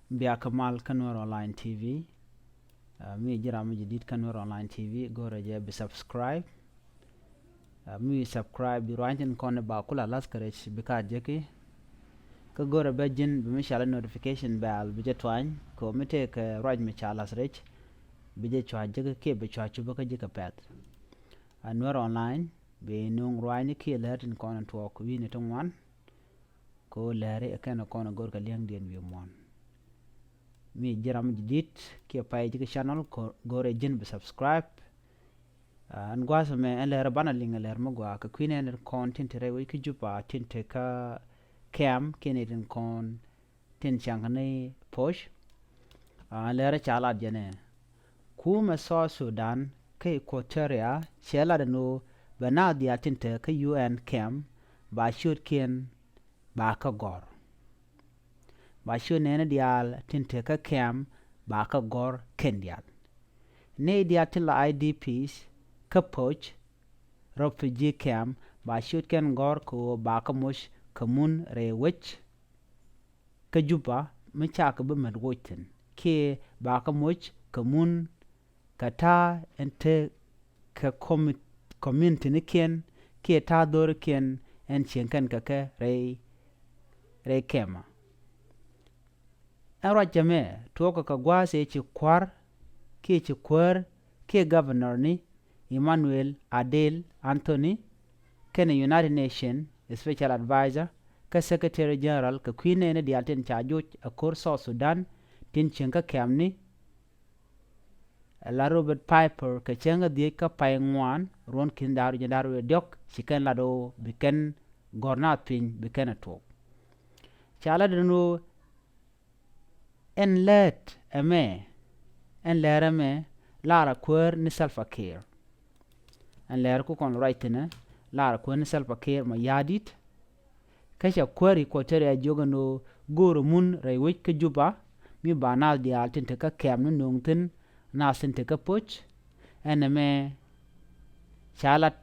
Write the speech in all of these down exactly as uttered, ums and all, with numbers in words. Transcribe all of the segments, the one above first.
Bia kɛ mal kä Nuer Online T V. Ah, mi ji̱ ram mi ji̱ di̱t kä Nuer Online T V, go̱rɛ jɛ bi subscribe. Ah, mi subscribe bi ruany tin kɔn ba kula lath kɛ rɛc bi ka jeki. Kä go̱rɛ bɛ ji̱n bi mi cali notification bell bi jɛ tuany kɛ mi tëëkɛ ruac mi ca lath rɛc bi jɛ cua jeki kiɛ bi cua cupä kä ji̱ kɛ pɛth. Ah, Nuer Online bi nuŋ ruany kiɛ lɛr tin kɔn tuɔɔk wi̱i̱ni ti ŋuan. Kɛ ɣöö lɛri ɛ kɛn ɛ kɔn ɛ go̱r kɛ li̱eŋdiɛn wi̱i̱ muɔ̱ɔ̱n. Mi ji̱ ram ji̱ di̱t kiɛ pay ji̱ kɛ channel kɛ go̱r ɛ ji̱n bi subscribe. Ah, ɛn gua̱a̱th ɛmɛ ɛn lɛr ɛ banɛ liŋ ɛ lɛr mi gɔaa kɛ kui̱n ɛn kɔn tin te rɛy wec kä Juba tin te kä kɛm kiɛ ni tin kɔn tin caŋ ni poc. Ah, ɛn lɛr ɛ ca lat jɛn ɛ kumɛ South Sudan kä Equatoria cɛ lat ɛn ɣöö bɛ naath diaal tin te kä U N kɛm ba ciötkiɛn ba kä gɔ̱r. Ba ciöt nɛɛni diaal tin te kä kɛm ba kä gɔ̱r kɛn diaal. Nɛy diaal tin la I D Ps kä poc refugee kɛm ba ciöt kɛn gɔ̱r kɛ ɣöö ba kä moc kɛ mun rɛy wec kä Juba mi cakɛ bi mät woc thi̱n kiɛ ba kä moc kɛ mun kɛ ta̱a̱ ɛn te kɛ commu-, community nikiɛn kiɛ ta̱a̱ dho̱rikiɛn ɛn cieŋ kɛn kɛ kɛ rɛy, rɛy kɛmä. Ɛn ruac ɛmɛ tuɔɔkɛ kɛ gua̱a̱th ëë ci kua̱r kiɛ ci kuäär kiɛ governor ni Emmanuel Adel Anthony kɛnɛ United Nations Special Advisor kä Secretary General kɛ kui̱ nɛɛni diaal tin ca joc ɛ ko̱r South Sudan tin cieŋ kä kɛmni. Ɛ la Robert Piper kɛ cäŋ kä dhiec kä pay ŋuan ruɔ̱n ki̱n da̱r jiɛn da̱r wi̱i̱ diɔ̱k ci kɛn lat ɣöö bi kɛn gɔ̱r naath piny bi kɛn ɛ tuɔɔk. Ca lat ɛn ɣöö ɛn lät ɛmɛ, ɛn lɛr ɛmɛ lar a kuäär ni Salva Kiir. Ɛn lɛr ku kɔn ruac thi̱nɛ lar a kuäär ni Salva Kiir Mayardit. Kä ca kuäär Equatoria jiök ɛn ɣöö go̱o̱rä mun rɛy wec kä Juba mi ba naath diaal tin te kä kɛm ni nööŋ thi̱n naath tin te kä poc. Ɛn ɛmɛ ca lat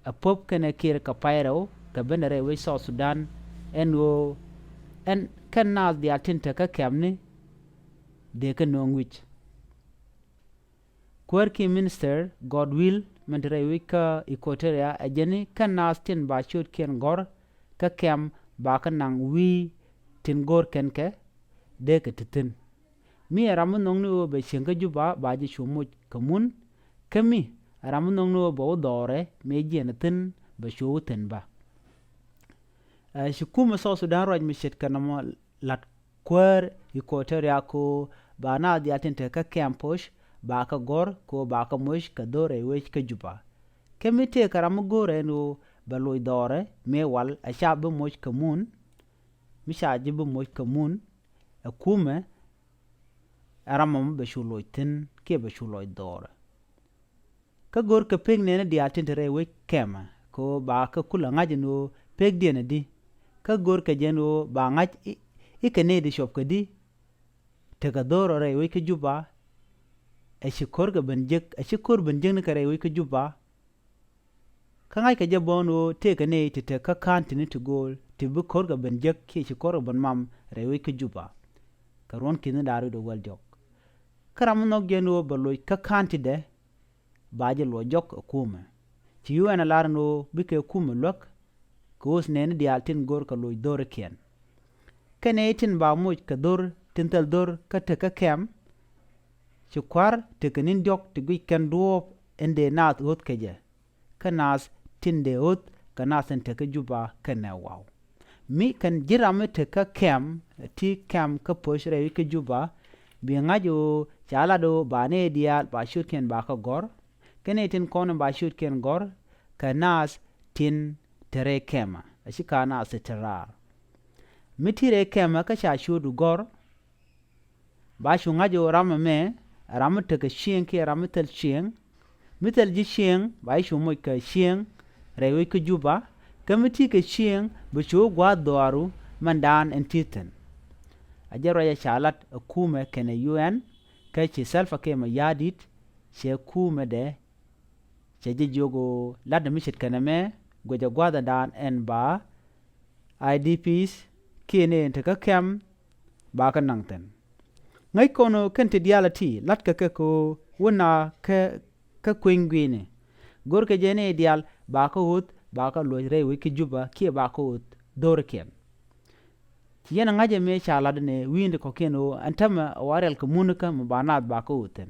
a pop kɛnɛ Kiir kɛ pay rɛw kɛ ben rɛy wec South Sudan ɛn ɣöö ɛn kɛn naath diaal tin te kä kɛmni dee kɛ nööŋ wi̱c. Kuäär ki minister Godwill min te rɛy wec kä Equatoria ɛ jɛn ni kɛn naath tin ba ciötkiɛn gɔ̱r kä kɛm ba kä naŋ wi̱i̱ tin go̱o̱r kɛn kɛ dee kɛ ti thi̱n. Mi ɛ ram mi nhɔkni ɣöö bɛ cieŋ kä Juba ba jɛ cu moc kɛ mun. Kä mi ɛ ram mi nhɔkni ɣöö bɛ wä dhɔrɛ mëë jiɛn thi̱n bɛ cu wä thi̱n bä. Ɛ, ci kumɛ South Sudan ruac mi ce̱tkɛ nɔmɔ la̱t kuäär Equatoria kɛ ɣöö ba naath diaal tin te kä kɛm poc ba kä gɔ̱r kɛ ɣöö ba kä moc kɛ dho̱r rɛy wec kä Juba. Kä mi tëëkɛ ram mi go̱o̱rɛ ɛn ɣöö bɛ loc dhɔrɛ mëë wal ɛ ca bi moc kɛ mun. Mi ca ji̱ bi moc kɛ mun ɛ kumɛ ɛ ram mɔ mi bɛ cu loc thi̱n kiɛ bɛ cu loc dhɔrɛ. Kä go̱rkɛ pek nɛɛni diaal tin te rɛy wec kɛmɛ kɛ ɣöö ba kä kulɛ ŋa̱c ɛn ɣöö pekdiɛn ɛ di. Kä go̱rkɛ jɛ ɛn ɣöö ba ŋa̱c i̱, i̱ kɛ nɛy di cuɔp kɛ di. Tekɛ dho̱r rɛy wec kä Juba. Ɛ ci ko̱r kɛ ben jek, ɛ ci ko̱r ben jek ni kɛ rɛy wec kä Juba. Kä ŋa̱ckɛ jɛ bä ɛn ɣöö tëëkɛ nɛy ti te kä ka̱n tini ti go̱o̱l ti bi ko̱r kɛ ben jek kiɛ ci ko̱r kɛ ben mam rɛy wec kä Juba. Kɛ ruɔ̱n ki̱ni da̱r wi̱cdɛ wäl diɔ̱k. Kä ram mi nhɔk jɛ ɛn ɣöö bɛ loc kä ka̱n tidɛ ba jɛ luɔc jɔk ɛ kumɛ. Ci U N ɛ lar ɛn ɣöö bikɛ kumɛ luäk kɛ ɣöö nɛɛni diaal tin go̱r kɛ loc dho̱rikiɛn. Kɛnɛ tin ba moc kɛ dho̱r tin thil dho̱r kä tek kä kɛm. Ci kua̱r tekɛ ni̱n diɔ̱k ti guic kɛn duɔ̱ɔ̱p in dee naath ɣöth kɛ jɛ. Kä naath tin dee ɣöth kɛ naath tin tek kä Juba kɛnɛ waw. Mi kɛn ji̱ ram mi te kä kɛm, ti kɛm kä poc rɛy wi̱c kä Juba, bi ŋa̱c ɣöö ca lat ɣöö ba nɛy diaal ba ciötkiɛn ba kä gɔ̱r. Kä nɛy tin kɔn ba ciötkiɛn gɔ̱r kɛ naath tin te rɛy kɛmä, a ci ka naath ti te raar. Mi ti rɛy kɛmä kä ca ciötdu gɔ̱r, ba cu ŋa̱c ɣöö ram ɛmɛ ɛ ram mi tekɛ cieŋ kiɛ ram mi thil cieŋ. Mi thil ji̱ cieŋ ba ji̱ cu moc kɛ cieŋ rɛy wec kä Juba. Kä mi ti kɛ cieŋ bi cu wä gua̱a̱th dhɔaaru mɛndan ɛn ti thi̱n. A jɛ ruac ɛ ca lat ɛ kumɛ kɛnɛ U N kä ci Salva Kiir Mayardit cɛ kumɛ dɛ cɛ jɛ jiök ɣöö lat mi ce̱tkɛ nɛmɛ guicɛ gua̱a̱th ɛndan ɛn ba I D Ps kiɛ nɛy tin te kä kɛm ba kä naŋ thi̱n. Ŋäc kɔn ɣöö kɛn ti diaal a ti la̱tkɛ kɛ kɛ ɣöö wä na kä kä kueny gui̱i̱ni. Görkɛ jɛ ni diaal bakä ɣöth bakä luɔ̱c rɛy wec kä Juba kiɛ bakä ɣöth dho̱rikiɛn. Yɛn ŋa̱cɛ mëë ca lat ni wi̱i̱ni kɔ̱kiɛn ɣöö ɛn tämɛ ɣöö a riɛl kɛ mun kä mi ba naath bakä ɣöth thi̱n.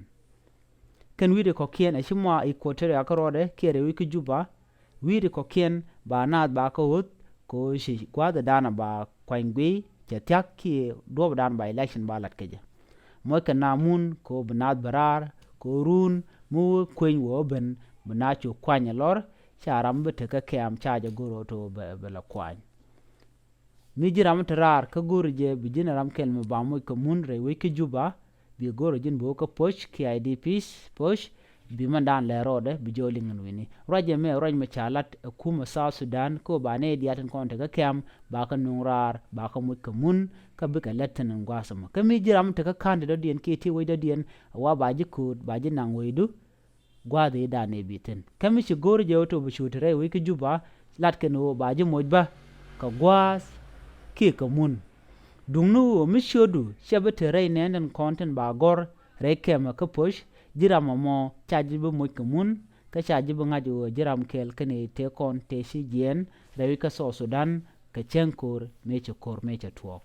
Kɛn wi̱i̱di kɔ̱kiɛn ɛ ci mɔ Equatoria kä ruɔdɛ kiɛ rɛy wec kä Juba. Wi̱i̱di kɔ̱kiɛn ba naath bakä ɣöth kɛ ɣöö ci gua̱a̱thdan ba kuany guiy cɛ thia̱k kiɛ duɔ̱ɔ̱pdan ba election ba la̱t kɛ jɛ. Moc kɛ na mun kɛ ɣöö bi naath bi raar kɛ ɣöö run mi wä kueny wä ben bi naath cu kuany ɛ lɔr. Ca ram bi tekä kɛ̈m ca jɛ go̱r ɣöö to bɛ bɛ la kuany. Mi ji̱n ram mi te raar kä go̱o̱ri jɛ bi ji̱n ram kɛl mi ba moc kɛ mun rɛy wec kä Juba. Bi go̱o̱ri ji̱n bi wä kä poc kiɛ I D Ps poc. Bi mɛndan lɛ rɔɔdɛ bi jɛ wä liŋ ɛn wi̱ni ruac ɛmɛ ruac mi ca lat ɛ kumɛ South Sudan kä ba nɛy diaal tin kɔn tekä kɛ̈m ba kä nuŋ raar ba kä moc kɛ mun. Kä bikɛ lɛt thi̱n ɛn gua̱a̱th ɛmɔ kä mi ji̱n ram mi tekä ka̱n ti dɔ̱diɛn kiɛ ti wec dɔ̱diɛn. Wa ba ji̱ kööt ba ji̱ naŋ wecdu. Gua̱a̱th i̱ dan ëë bi thi̱n kä mi ci go̱o̱r jɛ ɣöö to bi cuut rɛy wec kä Juba. Lat kɛn ɣöö ba ji̱ moc bä kɛ gua̱a̱th kiɛ kɛ mun. Duŋni ɣöö mi ciötdu cɛ bi te rɛy nɛɛn tin kɔn tin ba gɔ̱r rɛy kɛmɛ kä poc. Ji̱ ram ɛmɔ ca ji̱ bi moc kɛ mun kä ca ji̱ bi ŋa̱c ɣöö ji̱ ram kɛl kɛn i̱ tëë kɔn tëë ci jiɛɛn rɛy wec kä South Sudan kɛ cäŋ ko̱r mëë cɛ ko̱r mëë cɛ tuɔɔk.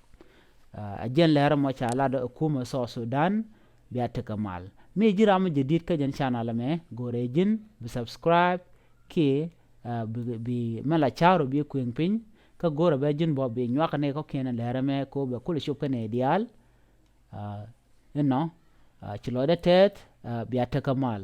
Ɛ jɛn lɛr ɛmɔ ca lat ɛ kumɛ South Sudan. Bia tekɛ mal mi ji̱ ram mi jɛ di̱t kä jɛn channel ɛmɛ go̱rɛ ji̱n bi subscribe kiɛ bi mɛ la ca̱r ɔ bi kueŋ piny. Kä go̱rɛ bɛ ji̱n bɔ bi nyuak ni kɔ̱kiɛn lɛr ɛmɛ ko bɛ kulɛ cop kä nɛ diaal. Inɔ ci lɔcdɛ tɛth. Bia tekɛ mal.